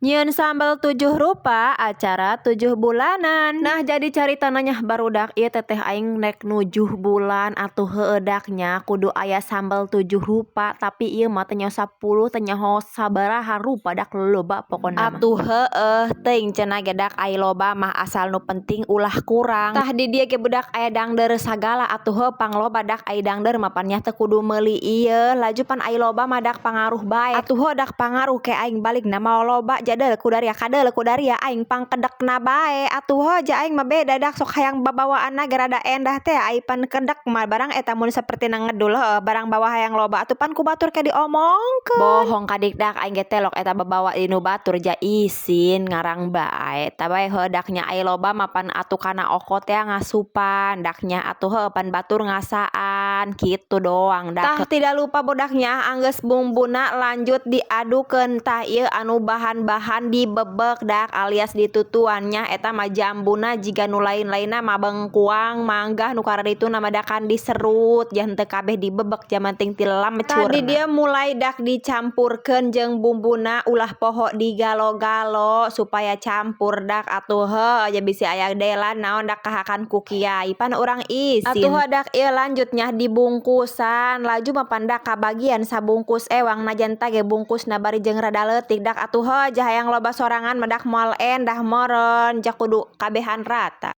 Nyieun sambal tujuh rupa, acara 7 bulanan. Nah, jadi caritana nya, barudak, ieu teteh aing rek nujuh bulan atuh heueuh dak nya kudu aya sambal tujuh rupa, tapi ieu mah teu nyaho 10, teu nyaho sabaraha rupa dak, loba pokona mah. Atuh heueuh teuing cenah ge dak, ai loba mah asal nu penting ulah kurang. Tah, di dieu ge budak aya dangdeur sagala atuh heuh pangloba dak, ai dangdeur mah pan nya teu kudu meuli ieu. Laju pan ai loba mah dak pangaruh bae atuh heuh dak, pangaruh ke aing balikna mawa loba jadeul kudaria kadeul kudaria aing pangkedekna bae atuh heuh. Ja aing mah beda dak, sok hayang babawaanna ge rada endah teh, ai pan kedek mah barang eta mun sapertina ngedul heuh barang bawa hayang loba atuh pan ku batur ke diomongkeun. Bohong kadik dak, aing ge telok eta babawa di nu batur, ja isin ngarang bae eta bae heuh dak nya. Ai loba mah pan atuh kana okot teh ngasupan dak nya, atuh heuh pan batur ngasaan kitu doang dak. Tah, tidak lupa budaknya, anggeus bumbuna lanjut diadukeun. Tah, ieu anu bahan-bahan dibebek dak alias ditutuan nya, eta mah jambuna jiga nu lain-lainna mah bengkuang, manggah, nu kararituna mah dakan diserut, ja henteu kabeh dibebek, jamanting ti lamecurna. Tadi dia mulai dak dicampurkeun jeung bumbuna, ulah poho digalo-galo supaya campur dak atuh heuh, ja bisi aya delan naon dak kahakan ku kiai, pan urang isin. Atuh dak, ieu lanjutnya dibungkusan. Laju mah pan dak kabagian sabungkus ewang, najan ge bungkusna bari jeung rada leutik dak atuh heuh, ja hayang loba sorangan mah dak moal endah moron, ja kudu kabehan rata.